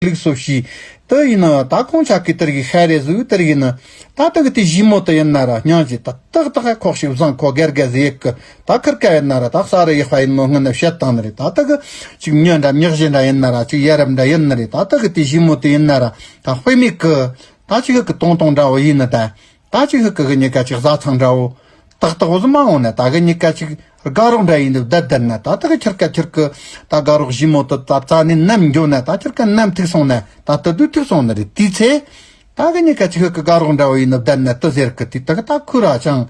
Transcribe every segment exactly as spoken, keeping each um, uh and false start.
ལུགས་སོ་ཤི། དེ་ཡིན་ན་ད་ཁོང་ཆ་གི་དེར་གི་ཤ་རེ་ཟུག་དེར་ཡིན་ན། ད་དེ་གི་དེ་ཞི་མོ་དེ་ཡིན་ན་ར་སྙིང་རྗེ། ད་ཏག་ཏག་ཁོག་ཤི་བཟང་ཁོ་དགའ་དགའ་ཟེ་ཡེག་གི། ད་ཁིར་ཀ་ཡིན་ན་ར་ད་ས་ར་ཡེག་པ་ཡིན་ནོ་སྔོན་ན་བཤད་བཏང་ནི་རེད། ད་དེ་གི་ཅིག་མྱི་འདྲ་མྱི་གཞི་འདྲ་ཡིན་ན་ར་ཅིག་ཡ་རབས་འདྲ་ཡིན་ནི་རེད། ད་དེ་གི་དེ་ཞི་མོ་དེ་ཡིན་ན་ར་ད་དཔེ་མེད་གི། ད་ཅིག་གི་ཏོང་ཏོང་འདྲ་བོ་ཡིན་ནི་ད། ད་ཅིག་ཧི་ཀི་གི་གཉིས་ཀ་ཅིག་བཟའ་ཚང་འདྲ་བོ། ཏག་ཏག་བོ་ཟི་མ་འོང་ན་ད་གི་གཉིས་ཀ་ཅིག་དགའ་རོགས་འདྲ་ཡིན་འདུག་བསྡད་བསྡད་ན། ད་ད་གི་ཁྱེར་ཀ་ཁྱེར་ཀི་ད་དགའ་རོགས་ཞི་མོ་དུ་ད་རྩ་ནས་ནམ་འགྱོ་ན། ད་ཁྱེར་ཀ་ནམ་ཐུག་སོང་ན། ད་ད་དུས་ཐུག་སོང་ནི་རེད། དེའི་ཚེ་ད་གི་གཉིས་ཀ་ཅིག་ཧི་ཀི་དགའ་རོགས་འདྲ་བོ་ཡིན་འདུག་བསྡད་ན་དུ་ཟེར་གི། དེ་ད་གི་ད་ཁུ་ར་ཅང་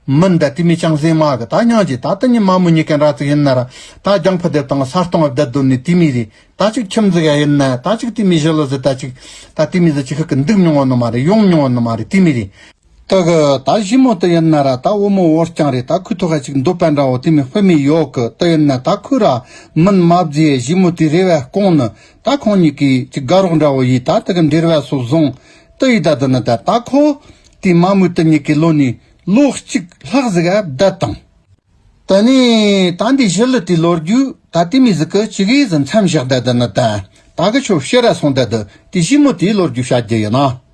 མིན་ད། དེ་མི་ཅང་ཟེ་མ་གི་ད་སྙིང་རྗེ། ད་ད་ཉི་མ་མོ་གཉིས་ཀ་འདྲ་ཚིག་ཡིན་ན་ར་ད་རྒྱང་ཕུ་དེབ་དང་ས་སྟོང་བ་བསྡད་དོན་ནི་དེ་མི་རེད། ད་ཅིག་ཁྱིམ་ཟིག་ཡ་ཡིན་ན་ད་ཅིག་དེ་མི་ཞི་ལ་ཟི་ད་ཅིག་ད་དེ་མི་ཟི་ཅིག་ཧི་ཀི་འདུག་མྱོང་བ་ནི་མ་རེད། ཡོང་མྱོང་བ་ནི་མ་རེད། དེ་མི་རེད། ད་གི་ད་ཞི་མོ་དེ་ཡིན་ན་ར་ད་བུ་མོ་བོར་ཀྱང་རེད། ད་ཁོའི་ཐོག་ཁ་ཅིག་འདོད་པ་འདྲ་བོ་དེ་མི་དཔེ་མི་ཡོད་གི། དེ་ཡིན་ན་ད་ཁོ་ར་མིན་མ་བརྫི་ཡ་ཞི་མོ་དེ་རེ་བ་སྐོང་ནི། ད་ཁོང་གཉིས་ཀྱི་ཅིག་དགའ་རོགས་འདྲ་བོ་ཡིས་ད་དེ་གི་འབྲེལ་བ་སོ་བཟུང་། དེ་ཡིས་ད་དེ་ནི་ད་ད་ཁོ་དེ་མ་མོ་དེ་གཉིས་ཀྱི་ལོ་ནི་ལོ་གཅིག་ལྷག་ཟིག་ག་བསྡད་དང་། དེ་ནས་ད་འདི་ཞི་ལི་དེའི་ལོ་རྒྱུས་ད་དེ་མི་ཟིག་གི་ཅི་གི་ཟིན་མཚམས་བཞག་ད་དེ་ནི་ད་ད་གི་ཆོ་ཕྱིར་ར་སོང་ད་དེ་དེ་ཞི་མོ་དེའི་ལོ་རྒྱུས་བཤད་རྒྱུ་ཡིན་ན།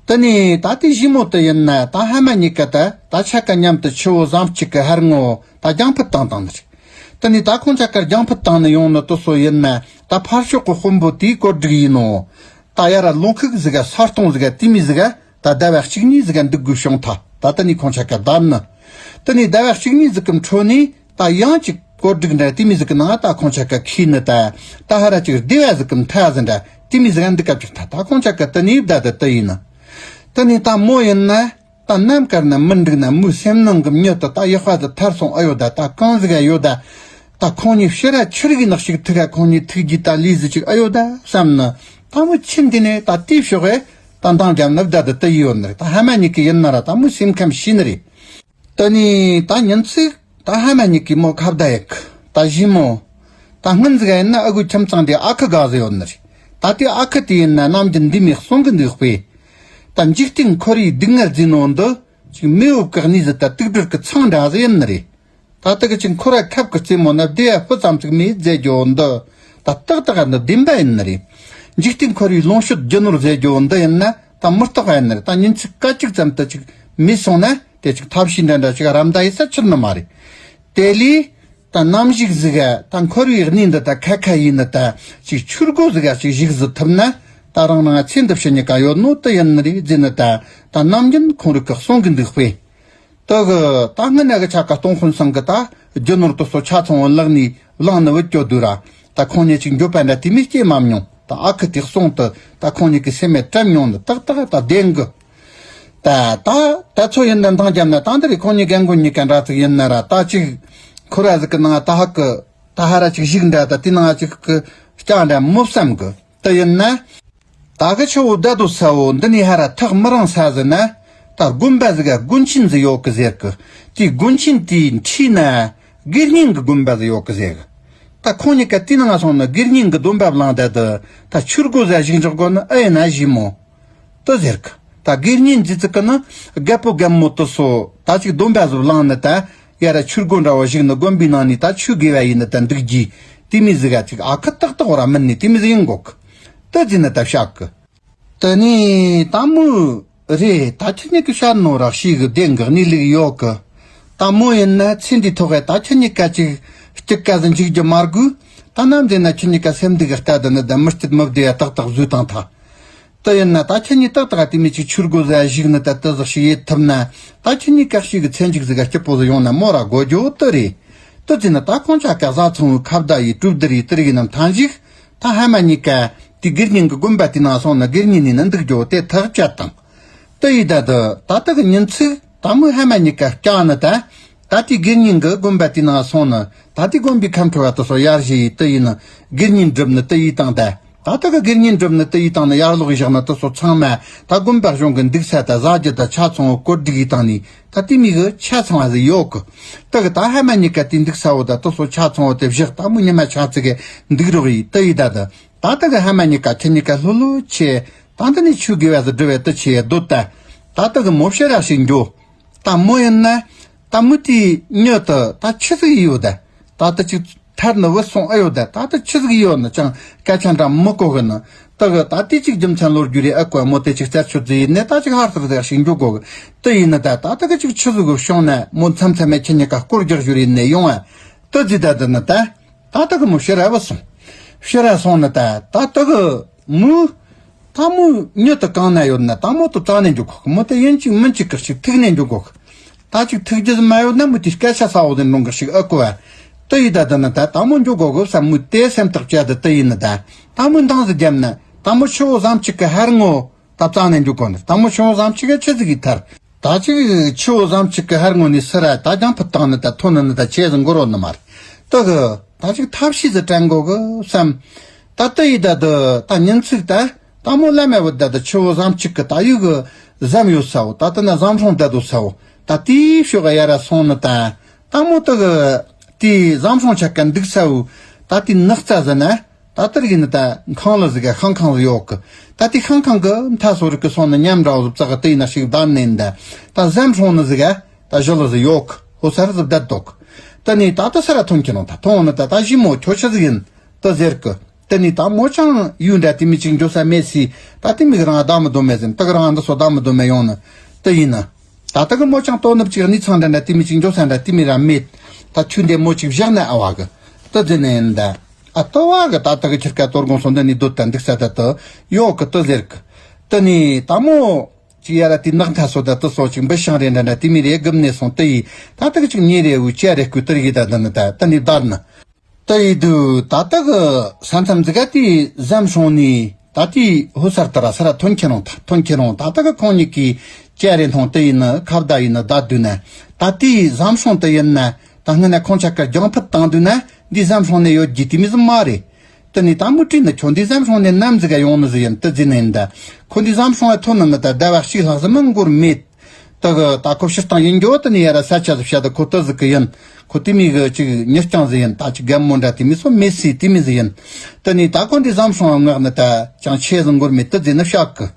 དེ་ནས་ད་དེ་ཞི་མོ་དེ་ཡིན་ན་ད་ཧ་མ་གཉིས་ཀ་ད་ད་ཆ་ཀ་མཉམ་དུ་ཆུ་བོ་ཟམ་གཅིག་གི་ཧར་ངོ་ད་རྒྱང་ཕུད་བཏང་བཏང་ནི་རེད། དེ་ནས་ད་ཁོང་ཆ་ཀ་རྒྱང་ཕུད་བཏང་ནི་ཡོང་ནི་དེ་སོ་ཡིན་ན་ད་ཕར་ཕྱོགས་གི་དཔོན་པོ་དེའི་བཀོད་སྒྲིག་ཡིན་ནོ། ད་ཡ་ར་ལུང་ཁུག་ཟིག་ག་ས་སྟོང་ཟིག་ག་དེ་མི་ཟིག་ག་ད་ཟླ་བ་གཅིག་གཉིས་ཟིག་ག་འདུག་དགོས་བྱུང་ཐལ། ད་དེ་ནས་ཁོང་ཆ་ཀ་བསྡད་ནི། དེ་ནས་ཟླ་བ་གཅིག་གཉིས་ཟིག་གི་འཕྲོ་ནས་ད་ཡང་ཅིག་བཀོད་སྒྲིག་འདྲ་དེ་མི་ཟིག་གི་ནང་ད་ཁོང་ཆ་ཀ་ཁྱིས་ནི་ད་ད་ཧ་ར་ཅིག་སྡེ་བ་ཟིག་གི་མཐའ་ཟིག་འདྲ་དེ་མི་ཟིག་ག་འདུག་ག་བཅུག་ཐལ། ད་ཁོང་ཆ་ཀ་དེ་ནས་བསྡད་དེ་དེ་ཡིན་ནི། དེ་ནས་ད་མོ་ཡིན་ན་ད་ནམ་ཀར་ན་མི་འགྲིག་ན་མོའི་སེམས་ནང་གི་མྱི་དེ་ད་ཡག་པ་དེ་ཐར་སོང་ཨེ་ཡོད་ད། ད་གང་ཟིག་ཨེ་ཡོད་ད། ད་ཁོང་གཉིས་ཕྱིར་ར་ཆི་རིགས་ནག་ཞིག་ཐུག་ག་ཁོང་གཉིས་ཐུག་རྒྱུ་ད་ལས་ཟིག་ཅིག་ཨེ་ཡོད་ད་བསམ་ནི། ད་མོ་ཆི་འདི་ནས་ད་དེའི་ཕྱོགས་ཨེ་ད་འདང་རྒྱབ་ནི་བསྡད་དེ་དེ་ཡོད་ནི་རེད། ད་ཧ་མ་གཉིས་ཀྱི་ཡིན་ན་ར་ད་མོ་སེམས་ཁམས་ཤེས་ནི་རེད། དེ་ནས་ད་ཉིན་ཚིག་ད་ཧ་མ་གཉིས་ཀྱི་མོ་ཁ་བརྡ་ཡེག་གི། ད་ཞི་མོ། ད་སྔོན་ཟིག་ཡིན་ན་ཨ་ཁུའི་ཁྱིམ་ཚང་དེ་ཨ་ཁུ་དགའ་ཟིག་ཡོད་ནི་རེད། ད་དེ་ཨ་ཁུ་དེ་ཡིན་ན་ནམ་རྒྱུན་འདི་མི་གསུང་གི་འདུག་པས། ད་འཇིག་རྟེན་འཁོར་བའི་སྡུག་བསྔལ་ཟེར་ནོ་འདི་ཅིག་མེ་འོབས་ཀྱི་གནས་ཟིག་ད་དུག་སྦྲུལ་གྱི་ཚང་འདྲ་ཟིག་ཡིན་ནི་རེད། ད་ལྟ་གི་ཅིག་འཁོར་བ་ཁབ་ཀྱི་རྩེ་མོ་ན་བདེ་བ་སྤུ་ཙམ་ཅིག་མེད་ཟེར་རྒྱུ་འདི་ད་ཏག་ཏག་འདི་བདེན་པ་ཡིན་ནི་རེད། འཇིག་རྟེན་འཁོར་བའི་ལོངས་སྤྱོད་རྒྱུ་ནོར་ཟེར་རྒྱུ་འདི་ཡིན་ན་ད་མི་རྟག་པ་ཡིན་ནི་རེད། ད་ཉིན་ཚིག་སྐད་ཅིག་ཙམ་དུ་ཅིག་མེད་སོང་ན་དེ་ཅིག་ཐབས་ཤེས་འདྲ་འདྲ་ཅིག་ར་མདའ་ཡི་ས་ཆུད་ནི་མ་རེད། དེ་ལས་ད་ནམ་ཞིག་ཟིག་ག་ད་འཁོར་བའི་གནས་འདི་ད་ཁ་ཁ་ཡིན་ནི་ད་ཅིག་ཆུ་སྒོ་ཟིག་ག་ཅིག་ཞིག་ཟིག་ཐུབ་ན་ད་རང་རང་ཚེ་འདི་ཕྱི་གཉིས་ཀ་ཡོད་ནོ་དེ་ཡིན་ནི་རེད་ཟེར་ནི་ད་ད་ནམ་རྒྱུན་ཁོང་རིག་གི་གསུང་གི་འདུག་པས། དེ་གི་ད་སྔ་ན་གི་ཆ་ཀ་སྟོང་དཔོན་ཚང་གི་ད་རྒྱུ་ནོར་དེ་ཚོ་ཆ་ཚང་བོ་ལག་ནས་བླངས་ནི་བུད་སྐྱོ་དུས་ར་ད་ཁོང་གཉིས་ཅིག་འགྱོད་པ་འདྲ་དེ་མི་སྐྱེ་མ་མྱོང་། ད་ཨ་ཁུ་དེ་གསུང་དུ་ད་ཁོང་གཉིས་ཀྱི་སེམས་མེད་དྲན་མྱོང་ནི་ཏག་ཏག་ད་བདེན་གི། ད་ད་ད་ཚོ་ཡིན་ན་འདང་རྒྱབ་ན་ད་འདི་རེད། ཁོང་གཉིས་རྒན་རྒོན་གཉིས་ཀ་འདྲ་ཚིག་ཡིན་ན་ར་ད་ཅིག་འཁོར་བ་ཟིག་གི་ནང་ད་ཧ་གི་ད་ཧ་ར་ཅིག་ཞིག་འདྲ་ད་དེ་ནང་ཅིག་གི་སྐྱ་འདྲ་མོ་བསམ་གི། དེ་ཡིན་ན། ད་གི་ཆུ་བོ་བདལ་དུ་ས་བོ་འདི་ནས་ཧ་ར་ཐག་མི་རིང་ས་ཟིན་ན། ད་དགོན་པ་ཟིག་ག་དགོན་ཆེན་ཟིག་ཡོད་གི་ཟེར་གི། དེའི་དགོན་ཆེན་དེའི་འཁྲིས་ན་དགེ་བསྙེན་གི་དགོན་པ་ཟིག་ཡོད་གི་ཟེར་གི། ད་ཁོང་གཉིས་ཀ་དེའི་ནང་སོང་ན་དགེ་བསྙེན་གི་སྡོམ་པ་བླངས་ད་དུ་ད་ཆུ་སྒོ་ཟིག་ཞིག་འཇོག་དགོས་ནི་ཨེ་ཡིན་ན་ཞི་མོ། དེ་ཟེར་གི། ད་དགེ་བསྙེན་ཟེར་ཚིག་གི་ནི་རྒད་པོ་རྒན་མོ་དེ་ཚོ་ད་ཅིག་སྡོམ་པ་ཟིག་བླངས་ནི་ད། ཡ་ར་ཆུ་སྒོ་འདྲ་བོ་ཞིག་ནི་དགོན་པའི་ནང་ནས་ད་ཆོས་དགེ་བ་ཡིན་ནི་ད་འདུག་རྒྱུ། དེ་མི་ཟིག་ག་ཅིག་ཨ་ཁུ་ཏག་ཏག་བོ་ར་མིན་ནི་དེ་མི་ཟིག་ཡིན་གོ་གི། ད་ཟིན་ནི་ད་བཤད་གི། དེ་ནས་ད་མོ་རེད། ད་ཁྱེད་གཉིས་ཀྱི་བཤད་ནོ་ར་ཤེས་གི། བདེན་གི། གནས་ལུགས་ཡོད་གི། ད་མོ་ཡིན་ན་ཚེ་འདིའི་ཐོག་གི་ད་ཁྱེད་གཉིས་ཀ་ཅིག་སྐྱིད་ཀ་ཟིག་འཇིག་རྒྱུ་མ་དགོས། ད་ནམ་ཟིན་ན་ཁྱེད་གཉིས་ཀ་སེམས་སྡུག་གི་ལྟ་དུ་ནི་ད་མི་སྐྱིད་མི་བདེ་ཡ་ཏག་ཏག་བཟོས་བཏང་ཐལ། དེ་ཡིན་ན་ད་ཁྱེད་གཉིས་ཏག་ཏག་དེ་མི་ཅིག་ཆུ་སྒོ་ཟིག་ཞིག་ནི་ད་དེ་ཟིག་ཞིག་ཡེད་ཐུབ་ན། ད་ཁྱེད་གཉིས་ཀ་ཞིག་གི་ཚེ་མཇུག་ཟིག་ག་སྐྱིད་པོ་ཟིག་ཡོང་ན་མོ་ར་དགོས་རྒྱུ་དེ་རེད། དེ་ཟིན་ན་ད་ཁོང་ཅག་ག་བཟའ་ཚང་བའི་ཁ་བརྡ་ཡི་གྲོས་བསྡུར་ཡི་དེ་རིགས་ནམ་ཐང་ཞིག་ད་ཧ་མ་གཉིས་ཀ་དེ་དགེ་བསྙེན་གི་དགོན་པ་དེ་ནང་སོང་ན་དགེ་བསྙེན་ནི་ནི་འདུག་རྒྱུ་དེ་ཐག་བཅད་དང་། དེ་ཡི་ད་དུ་ད་ལྟ་གི་ཉིན་ཚིག་ད་མོ་ཧ་མ་གཉིས་ཀ་སྐྱག་ནི་ད། ད་དེ་དགེ་བསྙེན་གི་དགོན་པ་དེ་ནང་སོང་ནི་ད་དེ་དགོན་པའི་ཁམས་ཁྲོ་བ་དེ་ཚོ་ཡར་ཞི་ཡི་དེ་ཡིན་ནི་དགེ་བསྙེན་སྒྲུབ་ནི་དེ་ཡི་དང་ད། ད་ལྟ་གི་དགེ་བསྙེན་སྒྲུབ་ནི་དེ་ཡི་དང་ནི་ཡར་ལོག་བཞག་ནི་དེ་ཚོ་ཚང་མ་ད་དགོན་པ་གཞུང་གི་འདུག་ས་ད་བཟའ་རྒྱུ་ད་ཆ་ཚང་བོ་བཀོད་སྒྲིག་ཡི་དང་ནི་ད་དེ་མི་གི་ཆ་ཚང་བ་ཟིག་ཡོད་གི། ད་གི་ད་ཧ་མ་གཉིས་ཀ་དེ་འདུག་ས་བོ་ད་དེ་ཚོ་ཆ་ཚང་བོ་དེ་བཞག་ད་མོ་ཉི་མ་ཆ་ཚིག་གི་འདུག་རོགས་ཡི་དེ་ཡི་ད་ད། ད་ལྟ་གི་ཧ་མ་གཉིས་ཀ་ཁྱེད་གཉིས་ཀ་ལྷོད་ལྷོད་ཆེ། ད་འདི་ནས་ཆོས་དགེ་བ་ཟིག་སྒྲུབ་བའི་དུ་ཆེ་སྡོད་ད། ད་ལྟ་གི་མོ་ཕྱིར་ར་ཞིག་འགྱོ། ད་མོ་ཡིན་ན། ད་མོ་དེའི་མྱི་དུ་ད་ཆི་ཟིག་ཡོད་ད། ད་ལྟ་ཅིག་ཐར་ནི་བུད་སོང་ཨེ་ཡོད་ད། ད་ལྟ་ཆི་ཟིག་ཡོད་ནི་ཅང་སྐད་ཆ་འདྲ་མི་གོ་གི་ནི། ད་གི་ད་དེ་ཅིག་རྒྱུ་མཚན་ལོ་རྒྱུས་རེད། ཨ་ཀོ་མོ་དེ་ཅིག་རྩད་ཆོད་ཟིག་ཡིན་ནས་ད་ཅིག་ཧར་ཐག་ཟིག་ཞིག་འཇུག་གོ་གི། དེ་ཡིན་ན་ད་ད་ད་གི་ཅིག་ཆི་ཟིག་གི་བྱུང་ན་མོ་མཚམས་མཚམས་མེད་ཁྱེད་གཉིས་ཀ་སྐོར་རྒྱག་རྒྱུ་རེད་ནས་ཡོང་ཨ། དེ་ཟིག་ད་དེ་ནི་ད་ད་ད་གི་མོ་ཕྱིར་ར་བུད་སོང་། ཕྱིར་ར་སོང་ནི་ད་ད་ད་གི་མོ་ད་མོ་མྱི་དེ་གང་ན་ཡོད་ན་ད་མོ་དེ་རྩ་ནས་འཇུག་གོ་གི། མོ་དེ་ཡིན་གཅིག་མིན་གཅིག་གི་ཅིག་ཐུག་ནས་འཇུག་གོ་གི། ད་ཅིག་ཐུག་རྒྱུ་ཟིག་མ་ཡོད་ན་མོ་དེ་སྐད་ཆ་ཚ་བོ་དེ་འགྲོང་གི་ཞིག་ཨ་ཀོ་བ། དེ་ཡི་ད་དེ་ནི་ད་ད་མོ་འཇུག་གོ་གི་བསམ་མོ་དེ་སེམས་ཐག་བཅད་དེ་དེ་ཡིན་ནི་ད་ད་མོ་འདང་ཟིག་བརྒྱབ་ན་ད་མོ་ཆུ་བོ་ཟམ་གཅིག་གི་ཧར་ངོ་ད་རྩ་ནས་འཇུག་གོ་ནི། ད་མོ་ཆུ་བོ་ཟམ་གཅིག་གི་ཆི་ཟིག་གི་ཐར། ད་ཅིག་ཆུ་བོ་ཟམ་གཅིག་གི་ཧར་ངོ་ནས་སུ་ར་ད་རྒྱང་ཕུད་བཏང་ནི་ད་ཐོན་ནི་ནི་ད་ཆེ་ཟིག་འགོར་བོ་ནི་མ་རེད། དེ་གི་ད་ཅིག་ཐབས་ཤེས་ཟིག་དྲན་གོ་གི་བསམ། ད་དེ་ཡི་ད་དེ་ད་ཉིན་ཚིག་ད་ད་མོ་ལ་མེ་བོ་ད་དེ་ཆུ་བོ་ཟམ་གཅིག་གི་ད་ཡུ་གི་ཟམ་ཡོད་ས་བོ། ད་དེ་ན་ཟམ་སྲུང་ད་དོ་ས་བོ། ད་དེའི་ཕྱོགས་ག་ཡ་ར་སོང་ནི་ད་ད་མོ་དེ་གི་དེའི་ཟམ་སྲུང་ཆ་ག་འདུག་ས་བོ། ད་དེའི་ནགས་རྩ་ཟིག་ན། ད་དེར་ཡིན་ད་ཁང་ལ་ཟིག་ག་ཤང་ཁང་ཟིག་ཡོད་གི། ད་དེ་ཤང་ཁང་གི་མཐའ་སོ་རིག་གི་སོང་ན་ཉམས་འདྲ་བོ་ཟིག་བཙག་གི་དེ་ཡིན་ན་ཞིག་བདར་ནས་ཡིན་ད། ད་ཟམ་སྲུང་ནི་ཟིག་ག་ད་ཞི་ལི་ཟིག་ཡོད་གི། ཧོ་ས་རི་ཟིག་བསྡད་འདུག། དེ་ནས་ད་ད་སུ་ར་ཐོན་ཁྱེར་ནོ་ད་ཐོན་ནི་ད་ད་ཞི་མོ་ཁྱོད་ཆི་ཟིག་ཡིན་ད་ཟེར་གི། དེ་ནས་ད་མོ་ཅང་ཡུལ་འདྲ་དེ་མི་ཅིག་འགྱོ་ས་མེད་སི། ད་དེ་མིག་རང་བདག་མི་འདོད་མེད་ཟིན་ད་གི་རང་འདི་སོ་བདག་མི་འདོད་མེད་ཡོང་ནི་དེ་ཡིན་ན། ད་ལྟ་གི་མོ་ཅང་ལྟོ་ནུབ་ཅིག་གནས་ཚང་འདྲ་འདྲ་དེ་མི་ཅིག་འགྱོ་ས་འདྲ་དེ་མི་ར་མེད། ད་ཆུ་འདི་མོ་ཅིག་བཞག་ན་ཨ་བ་གི། ད་དེ་ནས་ཡིན་ད། ཨ་ལྟོ་བ་གི་ད་ལྟ་གི་ཁྱེར་ཀ་གཏོར་དགོང་སོང་འདི་ནས་སྡོད་ད་འདུག་ས་ད་དུ་ཡོད་གི་ད་ཟེར་གི། ད་ནི་ད་མོ་ཅིག་ཡ་ར་དེ་ནག་མཐའ་སོ་ད་དུ་སོ་ཅིག་འབུ་ཤང་རེ་འདྲ་འདྲ་དེ་མི་རེ་གུམ་ནས་སོང་ད་ཡི། ད་ལྟ་གི་ཅིག་ཉེ་རེ་བུ་ཅ་རེ་སྐུ་ཏིར་གི་ད་ད་ནི་ད་ད་ནི་བདར་ནི། ད་ཡི་དུ་ད་ལྟ་གི་ས་མཚམས་ཟིག་ག་དེ་ཟམ་སྲུང་ནི་ད་དེ་ཧུ་སར་ད་ར་ས་ར་ཐོན་ཁྱེར་རུང་ད་ཐོན་ཁྱེར་རུང་ད་ལྟ་གི་ཁོང་གཉིས་ཀྱི་ཅ་རེ་མཐོང་དེ་ཡིན་ནི་ཁ་བརྡ་ཡིན་ནི་ད་དུས་ན་ད་དེ་ཟམ་སྲུང་དེ་ཡིན་ན་ད་སྔོན་ན་ཁོང་ཆ་ཀ་རྒྱང་ཕུད་བཏང་དུས་ན་འདི་ཟམ་སྲུང་ནས་ཡོད་རྒྱུ་དེ་མི་ཟིན་མ་རེད། དེ་ནི་ད་མུ་ཀྲི་ནི་ཁྱོད་འདི་ཟམ་སྲུང་ནས་ནམ་ཟིག་ག་ཡོང་ནི་ཟིག་ཡིན་དེ་ཟིན་ནི་ཡིན་ད། ཁོ་འདི་ཟམ་སྲུང་བ་ཐོན་ནི་ནི་ད་ཟླ་བ་གཅིག་ལྷག་ཟིན་མི་འགོར་མེད། ད་གི་ད་ཁོ་ཕྱིར་བཏང་ཡིན་འགྱོ་དེ་ནི་ཡ་ར་ས་ཆ་ཟིག་བཤད་ད་ཁོ་དེ་ཟིག་གི་ཡིན། ཁོ་དེ་མི་གི་ཅིག་མྱི་རྐྱང་ཟིག་ཡིན། ད་ཅིག་རྒན་མོ་འདྲ་དེ་མི་སོ་མེད་སི་དེ་མི་ཟིག་ཡིན། དེ་ནི་ད་ཁོ་འདི་ཟམ་སྲུང་བ་ངག་ནི་ད་ཅང་ཆེ་ཟིག་འགོར་མེད་དེ་ཟིན་ནི་བཤད་གི།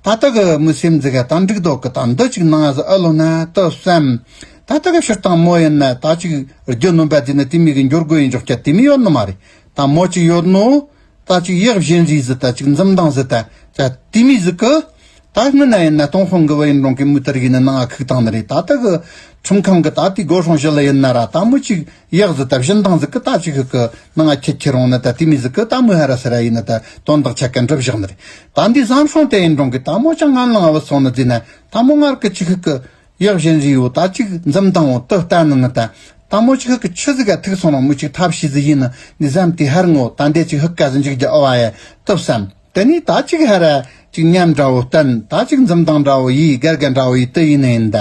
ད་ད་གི་མི་སེམས་ཟིག་ག་ད་འགྲིག་འདུག་གི། ད་འདི་ཅིག་ནང་ཟིག་ཨ་ལོ་ན་དེ་བསམ། ད་ད་གི་ཕྱིར་བཏང་མོ་ཡིན་ན་ད་ཅིག་རྒྱུ་ནོམ་པ་དེ་ནི་དེ་མི་གི་འགྱུར་དགོས་ཡིན་འཇོག་ཀྱ་དེ་མི་ཡོད་ནི་མ་རེད། ད་མོ་ཅིག་ཡོད་ནོ། ད་ཅིག་ཡག་བཞིན་རིས་ཟིག་ད་ཅིག་འཛུམ་མདངས་ཟིག་ད་ཅ་དེ་མི་ཟིག་གི། ད་སྔོན་ན་ཡིན་ན་ཏུང་ཧོང་གི་བུ་ཡིན་རུང་གི་མུ་ཏར་གི་ནི་ནང་ང་ཁུག་བཏང་ནི་རེད། ད་ད་གི་ཁྲིམས་ཁང་གི་ད་དེ་སྒོ་སྲུང་ཞི་ལི་ཡིན་ན་ར་ད་མོ་ཅིག་ཡག་ཟིག་ད་བཞིན་མདངས་ཟིག་གི་ད་ཅིག་ཁུག་གི་ནང་ང་ཁྱེད་ཁྱེད་རུང་ནི་ད་དེ་མི་ཟིག་གི་ད་མོ་ཧ་ར་སི་ར་ཡིན་ནི་ད་དོན་དག་ཆ་ག་འགྲུབ་བཞག་ནི་རེད། ད་འདི་ཟམ་སྲུང་དེ་ཡིན་རུང་གི་ད་མོ་ཅང་ང་ལང་བུད་སོང་ནི་ཟིན་ན་ད་མོ་ངར་གི་ཅིག་ཁུག་གི། ཡག་བཞིན་རིའོ་ད་ཅིག་འཛུམ་མདངས་འོ་དུ་ལྟ་ནི་ནི་ད། ད་མོ་ཅིག་ཧུ་གི་ཆི་ཟིག་ག་ཐུག་སོང་རུང་མོ་ཅིག་ཐབས་ཤེས་ཟིག་ཡིན་ནི་ནི་ཟམ་དེ་ཧར་ངོ་ད་འདས་ཅིག་ཧུ་ཀ་ཟིག་འཇིག་རྒྱུ་ཨ་བ་ཡ་དུ་བསམ། དེ་ནི་ད་ཅིག་ཧ་ར་ཅིག་ཉམས་འདྲ་བོ་བསྟན། ད་ཅིག་འཛུམ་མདངས་འདྲ་བོ་ཡིས་སྒར་སྒར་འདྲ་བོ་ཡིས་དུ་ཡིན་ནི་ཡིན་ད།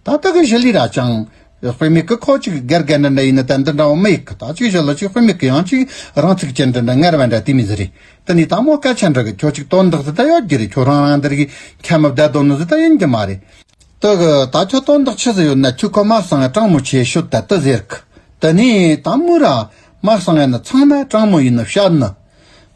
ད་ད་གི་ཞི་ལི་ར་ཅང་དཔེ་མེད་གི། ཁོ་ཅིག་སྒར་སྒར་འདྲ་འདྲ་ཡིན་ནི་ད་འདི་འདྲ་བོ་མི་ཡིག་གི། ད་ཅིག་ཞི་ལི་ཅིག་དཔེ་མེད་གི། ཡང་ཅིག་རང་ཚུགས་ཅན་འདྲ་འདྲ་ངར་བ་འདྲ་དེ་མི་ཟིག་རེད། དེ་ནི་ད་མོ་སྐད་ཆ་འདྲ་གི། ཁྱོད་ཅིག་དོན་དག་ཟིག་ད་ཡོད་རྒྱུ་རེད། ཁྱོད་རང་རང་འདིར་གི་ཁྱམས་མི་བསྡད་དོ་ནི་ཟིག་ད་ཡིན་རྒྱུ་མ་རེད། དེ་གི་ད་ཁྱོད་དོན་དག་ཆི་ཟིག་ཡོད་ན་ཁྱོད་ཁོ་མ་གསང་ང་དྲང་མོ་ཆེ་ཤོད་ད་དེ་ཟེར་གི། དེ་ནས་ད་མོ་ར་མ་གསང་ཡ་ནི་ཚང་མ་དྲང་མོ་ཡིན་ནི་བཤད་ནི།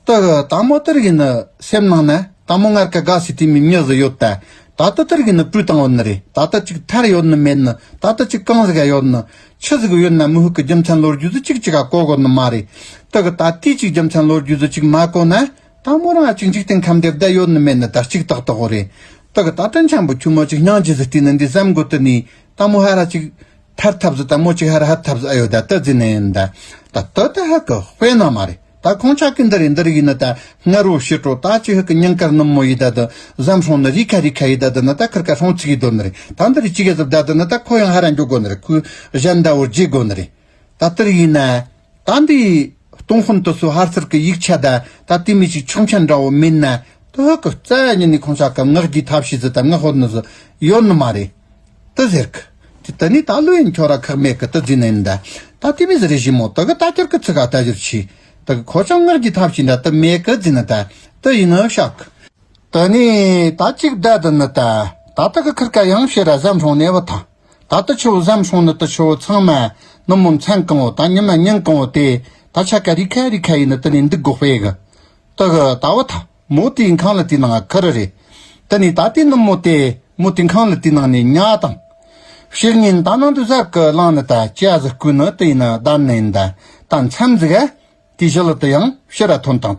དེ་གི་ད་མོ་དེར་ཡིན་ནི་སེམས་ནང་ན་ད་མོ་ངར་ག་དགའ་སི་དེ་མི་མྱི་ཟིག་ཡོད་ད། ད་ལྟ་དེར་ཡིན་ནི་བྲོས་བཏང་ཡོད་ནི་རེད། ད་ལྟ་ཅིག་ཐར་ཡོད་ནི་མེད་ནི། ད་ལྟ་ཅིག་གང་ཟིག་ག་ཡོད་ནི་ཆི་ཟིག་ཡོད་ན་མི་ཧུ་གི་རྒྱུ་མཚན་ལོ་རྒྱུས་ཟིག་ཅིག་ཅིག་ག་གོ་གོ་ནི་མ་རེད། དེ་གི་ད་དེ་ཅིག་རྒྱུ་མཚན་ལོ་རྒྱུས་ཟིག་ཅིག་མ་གོ་ན། ད་མོ་རང་ཅིག་འཇིག་རྟེན་ཁམས་འདིར་བསྡད་ཡོད་ནི་མེད་ནི་ད་གཅིག་ཏག་ཏག་གོ་རེད། དེ་གི་ད་དྲིན་ཆེན་པོ་ཁྱོད་མོ་ཅིག་སྙིང་རྗེ་ཟིག་བལྟས་ནི་འདི་བསམ་དགོས་དུ་ནི། ད་མོ་ཧ་ར་ཅིག་ཐར་ཐབས་ཟིག་ད་མོ་ཅིག་ཧ་ར་ཧར་ཐབས་ཟིག་ཨ་ཡོད་ད་དེ་ཟིན་ནི་ཡིན་ད། ད་དེ་ད་ཧ་གི་དཔེ་ན་མ་རེད། ད་ཁོང་ཅག་གི་འདི་རེད་འདི་རེད་ཡིན་ནི་ད་ངར་བོ་ཕྱི་དྲོ་ད་ཅིག་ཧ་གི་ཉིན་དཀར་ནུབ་མོ་ཡི་ད་དུ་ཟམ་སྲུང་ནི་རི་ཁ་རི་ཁ་ཡི་ད་དུ་ནི་ད་ཁིར་ཀ་སྲུང་ཚིག་གི་དོ་ནི་རེད། ད་འདི་རེད་ཅིག་གི་ཟིག་ད་དུ་ནི་ད་ཁོ་ཡང་ཧ་ར་འགྱོ་དགོ་ནི་རེད། ཁོས་གཞན་ད་བོར་རྗེས་དགོ་ནི་རེད། ད་དེར་ཡིན་ན། ད་འདི་སྟོང་དཔོན་དུ་སུ་ཧར་ཚུར་གི་ཡིག་ཆ་ད་ད་དེ་མི་ཅིག་ཆུང་ཆེན་འདྲ་བོ་མིན་ན་དུ་ཧུ་གི་རྩ་ཉིད་ནས་ཁོང་ཅག་གི་ངག་གི་ཐབས་ཤེས་ཟིག་ད་ངག་ཧོད་ནི་ཟིག་ཡོད་ནི་མ་རེད། དུ་ཟེར་གི། དེ་ད་ནི་ད་ལོ་ཡིན་ཁྱོད་ར་ཁག་མེད་གི་དུ་ཟིན་ནི་ཡིན་ད། ད་དེ་མི་ཟིག་རེ་ཞིམ་མོ་དུ་གི་ད་ཁྱོད་གི་ཚིག་ག་ད་ཞུར་ཆི། དུ་གི་ཁོ་ཅང་ངག་གི་ཐབས་ཤེས་འདྲ་དུ་མེད་གི་ཟིན་ནི་ད། དུ་ཡིན་ནི་ཤག། དེ་ནས་ད་ཅིག་བསྡད་དུ་ནི་ད། ད་ལྟ་གི་ཁིར་ཀ་ཡང་ཕྱིར་ར་ཟམ་སྲུང་ནས་བུད་ཐལ། ད་ལྟ་ཆུ་བོ་ཟམ་སྲུང་ནི་དུ་ཆུ་བོ་ཚང་མ་ནུབ་མོ་མཚན་གང་བོ་ད་ཉི་མ་ཉིན་གང་བོ་དེ་ད་ཆ་ཀ་རི་ཁ་རི་ཁ་ཡིན་ནི་དེ་ནས་འདུག་དགོས་པས་གི། དེ་གི་ད་བུད་ཐལ། མོ་དེའི་ཁང་གླ་དེའི་ནང་ཁུར་རེད། དེ་ནས་ད་དེ་ནུབ་མོ་དེ་མོ་དེའི་ཁང་གླ་དེའི་ནང་ནས་ཉལ་དང་། ཕྱི་ཉིན་ད་ནང་དུ་གཟར་གི་ལངས་ནི་ད་ཅི་ཟིག་སྐུ་ནི་དེ་ཡིན་ན་བསྡད་ནི་ཡིན་ད། ད་མཚམས་ཟིག་ག་དེའི་ཞི་ལི་དུ་ཡང་ཕྱིར་ར་ཐོན་བཏང་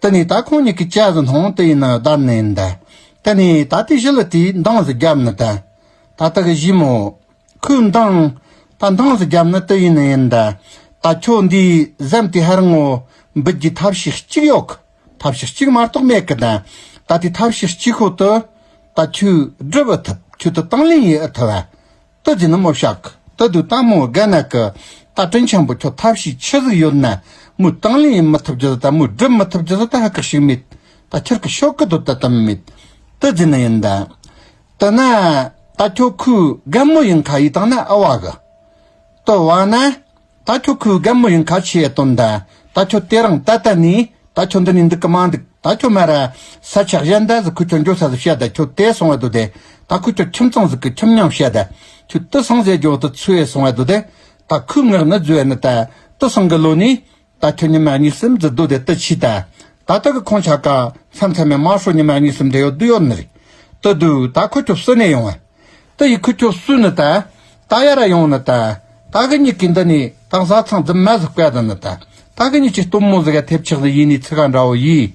ཐལ། དེ་ནས་ད་ཁོང་གཉིས་ཀྱི་ཅ་ཟིག་སྣང་དེ་ཡིན་ན་བདར་ནི་ཡིན་ད། དེ་ནས་ད་དེ་ཞི་ལི་དེའི་འདང་ཟིག་བརྒྱབ་ནི་ད། ད་ལྟ་གི་ཞི་མོ། ཁོས་འདང་། ད་འདང་ཟིག་བརྒྱབ་ནི་དེ་ཡིན་ནི་ཡིན་ད། ད་ཁྱོད་འདིའི་ཟམ་དེ་ཧར་ངོ་འབུད་རྒྱུའི་ཐབས་ཤེས་གཅིག་ཡོད་གི། ཐབས་ཤེས་གཅིག་མ་གཏོགས་མེད་གི་ད། ད་དེ་ཐབས་ཤེས་གཅིག་ཁོ་དེ། ད་ཁྱོས་སྒྲུབ་ཨེ་ཐུབ། ཁྱོས་དེ་དང་ལེན་ཡེ་ཨེ་ཐུབ་བ། དེ་ཟེར་ནི་མོ་བཤད་གི། དེ་དུས་ད་མོ་རྒན་ན་གི། ད་དྲིན་ཆེན་པོ། ཁྱོད་ཐབས་ཤེས་ཆི་ཟིག་ཡོད་ན། མོ་དང་ལེན་ཡེ་མི་ཐུབ་རྒྱུ་ཟིག་ད། མོ་སྒྲུབ་མི་ཐུབ་རྒྱུ་ཟིག་ད་ཧ་གི་ཞིག་མེད། ད་ཁྱེར་གི་ཤོག་གི་དོ། ད་དམ་མེད། དེ་ཟེར་ནི་ཡིན་ད། དེ་ན། ད་ཁྱོད་ཁོའི་རྒན་མོ་ཡིན་ཁ་ཡེ་བཏང་ན་ཨེ་བ་གི། དེ་བ་ན། ད་ཁྱོད་ཁོའི་རྒན་མོ་ཡིན་ཁ་ཆི་ཡེ་དོན་ད། ད་ཁྱོད་དེ་རིང་ད་ལྟ་ནས། ད་ཁྱོད་འདི་ནས་འདུག་གི་མ་འདུག་ད་ཁྱོད་མ་ར་ས་ཆ་གཞན་དུ་ཟིག་ཁོས་ཁྱོད་འགྱོ་ས་ཟིག་བཤད་ད། ཁྱོད་དེ་སོང་བ་དུ་དེ། ད་ཁོས་ཁྱོད་ཁྱིམ་ཚང་ཟིག་གི་ཁྱིམ་མྱིང་བཤད་ད། ཁྱོད་དེ་སང་ཟེར་རྒྱུ་དེ་ཚུ་ཡེ་སོང་བ་དུ་དེ། ད་ཁོའི་ངག་ནི་རྫུ་ཡེ་ནི་ད། དེ་སང་གི་ལོ་ནས། ད་ཁྱོད་ཉི་མ་གཉིས་གསུམ་ཟིག་སྡོད་དེ་དེ་ཆི་ད། ད་ལྟ་གི་ཁོང་ཆ་ཀ་མཚམས་མཚམས་མེད་མ་ཧྲོ་ཉི་མ་གཉིས་གསུམ་འདྲ་ཡོད་དུ་ཡོད་ནི་རེད། དེ་དུས་ད་ཁོ་ཁྱོད་བསུ་ནས་ཡོང་བ། དེ་ཡི་ཁོ་ཁྱོད་བསུ་ནི་ད། ད་ཡ་ར་ཡོང་ནི་ད། ད་གི་གཉིས་ཀྱི་འདི་ནས་ད་བཟའ་ཚང་རྫུན་མ་ཟིག་བཀལ་ད་ནི་ད། ད་གི་གཉིས་ཀྱི་སྟོན་མོ་ཟིག་ག་ཐེབས་ཆག་ཟིག་ཡིན་ནི་ཚི་ག་འདྲ་བོ་ཡིས།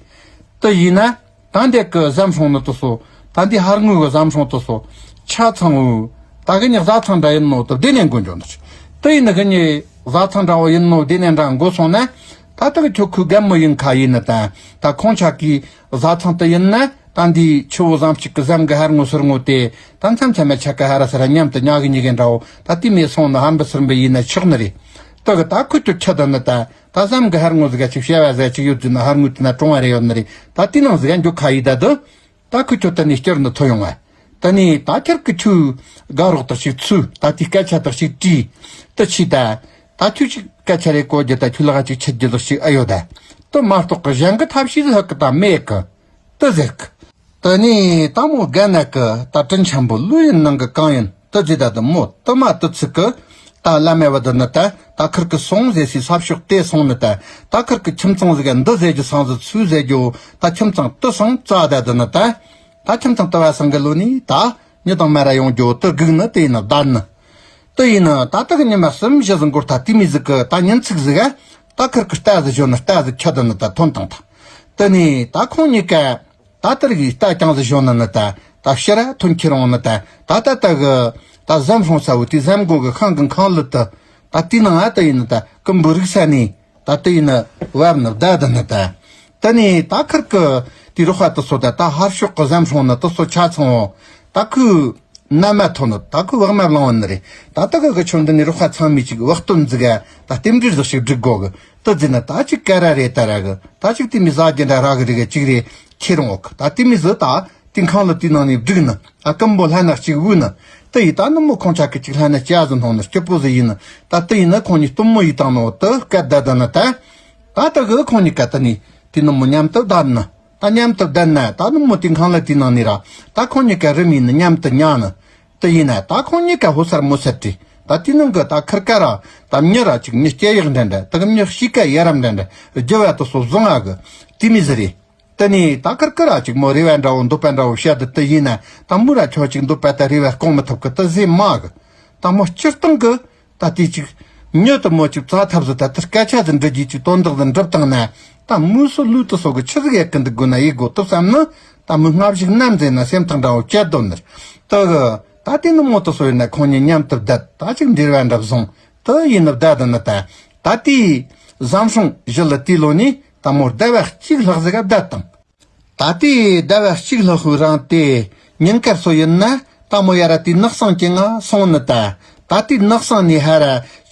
དེ་ཡིན་ན། ད་འདི་གི་ཟམ་སྲུང་ནི་དེ་སོ། ད་འདི་ཧར་ངོས་གི་ཟམ་སྲུང་དེ་སོ། ཆ་ཚང་བོ། ད་གི་གཉིས་བཟའ་ཚང་འདྲ་ཡིན་ནོ་དེ་བདེ་ནས་འགོ་འཇོག་ནི་རེད། དེ་ཡིན་ནི་གི་གཉིས་བཟའ་ཚང་འདྲ་བོ་ཡིན་ནོ་བདེ་ནས་འདྲ་འགོ་སོང་ན། ད་ལྟ་གི་ཁྱོད་ཁོའི་རྒན་མོ་ཡིན་ཁ་ཡེ་ནི་ད། ད་ཁོང་ཆ་ཀའི་བཟའ་ཚང་དེ་ཡིན་ན། ད་འདི་ཆུ་བོ་ཟམ་གཅིག་གི་ཟམ་གི་ཧར་ངོས་ཟུར་ངོས་དེ། ད་མཚམས་མཚམས་མ་ཆ་ཀ་ཧ་ར་ས་ར་མཉམ་དུ་ཉལ་གི་ཉལ་གི་འདྲ་བོ། ད་དེ་མེད་སོང་ནི་ཧར་འབུ་ཚུར་འབུ་ཡིན་ན་ཆོག་ནི་རེད། དེ་གི་ད་ཁོ་ཁྱོད་ཁྱི་དེ་ནི་ད། ད་ཟམ་གི་ཧར་ངོས་ཟིག་ག་ཅིག་བྱ་བ་ཟིག་ཅིག་ཡོད་ཟེར་ན། ཧར་ངོས་དེ་ན་གྲོང་བ་རེ་ཡོད་ནི་རེད། ད་དེ་ནང་ཟིག་ག་འགྱོ་ཁ་ཡེ་ད་དུ། ད་ཁོ་ཁྱོད་དེ་ནས་བསྐྱུར་ནི་ཐོན་ཡོང་བ། དེ་ནས་ད་ཁྱེར་གི་ཁྱོས་དགའ་རོགས་དག་ཞིག་ཚུད། ད་དེའི་སྐད་ཆ་དག་ཞིག་དྲིས། དེ་ཆི་ད། ད་ཁྱོད་ཅིག་སྐད་ཆ་རེ་གོ་རྒྱུ་ད། ཁྱོད་ལ་ག་ཅིག་ཆི་རྒྱུ་དག་ཞིག་ཨེ་ཡོད་ད། དེ་མ་གཏོགས་གི་གཞན་གི་ཐབས་ཤེས་ཟིག་ཧ་གི་ད་མེད་གི། དེ་ཟེར་གི། དེ་ནས་ད་མོ་རྒན་ན་གི། ད་དྲིན་ཆེན་པོ་ལོས་ཡིན་ནང་གི་གང་ཡིན། དེ་ཟེར་ད་དེ་མོ་དེ་མ་དེ་ཚིག་གི། ད་བླ་མེད་བ་དེ་ནི་ད། ད་ཁིར་གི་སོང་ཟེར་སའི་ས་ཕྱོགས་དེ་སོང་ནི་ད། ད་ཁིར་གི་ཁྱིམ་ཚང་ཟིག་ག་འདི་ཟེར་རྒྱུ་སང་ཟིག་ཚུ་ཟེར་རྒྱུ། ད་ཁྱིམ་ཚང་དེ་སང་རྩ་ད་དེ་ནི་ད། ད་ཁྱིམ་ཚང་དེ་བ་སང་གི་ལོ་ནི་ད། ཉི་དང་མ་ར་ཡོང་རྒྱུ་དེ་སྒུག་ནི་དེ་ཡིན་ནི་བདར་ནི། དེ་ཡིན་ནི་ད་ལྟ་གི་ཉི་མ་གསུམ་བཞི་ཟིག་འགོར་ད། དེ་མི་ཟིག་གི་ད་ཉིན་ཚིག་ཟིག་ག། ད་ཁིར་གི་རྟ་ཟིག་ཞོན་ནི་རྟ་ཟིག་ཁྱི་དེ་ནི་ད་ཐོན་བཏང་ད། དེ་ནས་ད་ཁོང་གཉིས་ཀ། ད་ལྟར་གི་རྟ་རྐྱང་ཟིག་ཞོན་ནི་ནི་ད། ད་ཕྱིར་ར་ཐོན་ཁྱེར་འོང་ནི་ད། ད་ད་ལྟ་གི་ད་ཟམ་སྲུང་ས་བོ་དེ་ཟམ་སྒོ་གི་ཤང་གི་ཁང་ལི་དུ། ད་དེ་ནང་ཨ་ད་ཡིན་ནི་ད་ཀུན་པོ་རིག་ས་ནས། ད་དེ་ཡིན་ནི་བབ་ནི་བདའ་དི་ནི་ད། དེ་ནས་ད་ཁིར་གི་དེ་རོགས་པ་དེ་སོ་ད། ད་ཧར་ཕྱོགས་གི་ཟམ་སྲུང་ནི་དེ་སོ་ཆ་ཚང་བོ། ད་ཁོས་མནའ་མ་ཐོན་ནི། ད་ཁོས་བག་མ་བླངས་བ་ནི་རེད། ད་ལྟ་གི་གི་ཆུང་འདི་ནས་རོགས་པ་ཚང་མས་ཅིག་བག་སྟོན་ཟིག་ག། ད་རྟེན་འབྲེལ་ཟིག་ཞིག་སྒྲིག་དགོ་གི། དེ་ཟེར་ན་ད་ཅིག་ཀ་ར་རེད་ད་ར་གི། ད་ཅིག་དེ་མི་ཟ་རྒྱུ་འདྲ་ར་གི་རེད་གི། ཅིག་རེད་ཁྱེར་འོང་གི། ད་དེ་མི་ཟིག་ད་དེ་ཁང་ལི་དེའི་ནང་ནས་བསྒྲིགས་ནི། ཨ་ཀུན་པོ་ལྷན་ན་གཅིག་དབུས་ནི། དེ་ཡིས་ད་ནུབ་མོ་ཁོང་ཆ་གི་ཅིག་ལྷན་ན་ཅ་ཟིག་སྣང་ནི་སྐྱིད་པོ་ཟིག་ཡིན་ནི། ད་དེ་ཡིན་ནི་ཁོང་གཉིས་སྟོན་མོ་ཡེ་བཏང་ནོ་དེ་སྐད་བརྡ་བཏང་ནི་ད། ད་ལྟ་གི་ཁོང་གཉིས་ཀ་དེ་ནས་དེ་ནུབ་མོ་མཉམ་དུ་བསྡད་ནི། ད་མཉམ་དུ་བསྡད་ན་ད་ནུབ་མོ་དེ་ཁང་ལི་དེའི་ནང་ནས་ར། ད་ཁོང་གཉིས་ཀ་རིམ་ཡིན་ནི་མཉམ་དུ་ཉལ་ནི། དེ་ཡིན་ན་ད་ཁོང་གཉིས་ཀ་ཧོ་སར་མོ་སར་བྲིས། ད་དེའི་ནང་གི་ད་ཁིར་ཀ་ར། ད་མྱི་ར་ཅིག་མྱི་སྐྱེ་ཡག་འདྲ་འདྲ། ད་གི་མྱི་གཤིས་ཀ་ཡ་རབས་འདྲ་འདྲ། རྒྱུ་བ་དེ་སོ་བཟང་ཨ་གི། དེ་མི་ཟིག་རེད། དེ་ནས་ད་ཁིར་ཀ་ར་ཅིག་མོ་རེ་བ་འདྲ་བོ་འདོད་པ་འདྲ་བོ་བཤད་དི། དེ་ཡིན་ན་ད་མོ་ར་ཁྱོད་ཅིག་འདོད་པ་ད་རེ་བ་སྐོང་མི་ཐུབ་གི། དེ་ཟེར་མ་གི། ད་མོ་སྤྱིར་བཏང་གི་ད་དེ་ཅིག་མྱི་དེ་མོ་ཅིག་བཙལ་ཐབས་ཟིག་ད་དེར་སྐད་ཆ་ཟིག་འདྲི་རྒྱུ་ཅིག་དོན་དག་ཟིག་འགྲུབ་བཏང་ན། ད་མོ་སུ་ལུས་དེ་སོ་གི་ཆི་ཟིག་ཡེ་གི་འདུག་དགོས་ན་ཡེ་དགོས་དེ་བསམ་ནི། ད་མོ་སྔ་གཞུག་ནམ་ཟེར་ན་སེམས་ཐག་འདྲ་བོ་བཅད་དོ་ནི། དེ་གི་ད་དེ་ནུབ་མོ་དེ་སོ་ཡིན་ན་ཁོང་གཉིས་མཉམ་དུ་བསྡད། ད་ཅིག་འབྲེལ་བ་འདྲ་བཟུང་། དེ་ཡིན་ནི་བསྡད་དི་ནི་ད། ད་དེའི་ཟམ་སྲུང་ཞི་ལི་དེའི་ལོ་ནས་ད་མོ་ཟླ་བ་གཅིག་ལྷག་ཟིག་ག་བསྡད་བཏང་། ད་དེའི་ཟླ་བ་གཅིག་ལྷག་པའི་རིང་དེ་ཉིན་དཀར་སོ་ཡིན་ན། ད་མོ་ཡ་ར་དེའི་ནགས་གསང་གི་ང་སོང་ནི་ད། ད་དེའི་ནགས་གསང་ནས་ཧ་ར་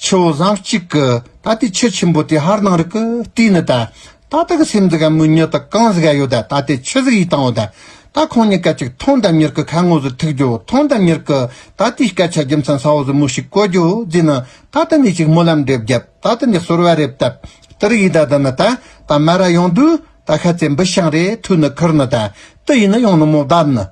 ཆུ་བོ་ཟམ་གཅིག་གི་ད་དེའི་ཆུ་ཆེན་པོ་དེའི་ཧར་ནང་རིག་གི་བལྟས་ནི་ད། ད་ད་གི་སེམས་ཟིག་ག་མོའི་མྱི་ད་གང་ཟིག་ག་ཡོད་ད། ད་དེ་ཆི་ཟིག་ཡེ་བཏང་བོ་ད། ད་ཁོང་གཉིས་ཀ་ཅིག་ཐོན་ད་མྱུར་གི་ཁ་ངོ་ཟིག་ཐུག་རྒྱུ། ཐོན་ད་མྱུར་གི་ད་དེའི་སྐད་ཆ་རྒྱུ་མཚན་གསལ་བོ་ཟིག་མོ་ཞིག་གོ་རྒྱུ་ཟེར་ནི། ད་ད་ནས་ཅིག་སྨོན་ལམ་འདེབས་རྒྱབ། ད་ད་ནས་གསོལ་བ་རེ་བཏབ། དེ་རིགས་ཡེ་ད་ད་ནི་ད། ད་མ་ར་ཡོང་དུས་ད་ཤ་ཚའི་འབུ་ཤང་རེ་ཐུག་ནི་ཁུར་ནི་ད། དེ་ཡིན་ནི་ཡོང་ནི་མོ་བསྡད་ནི།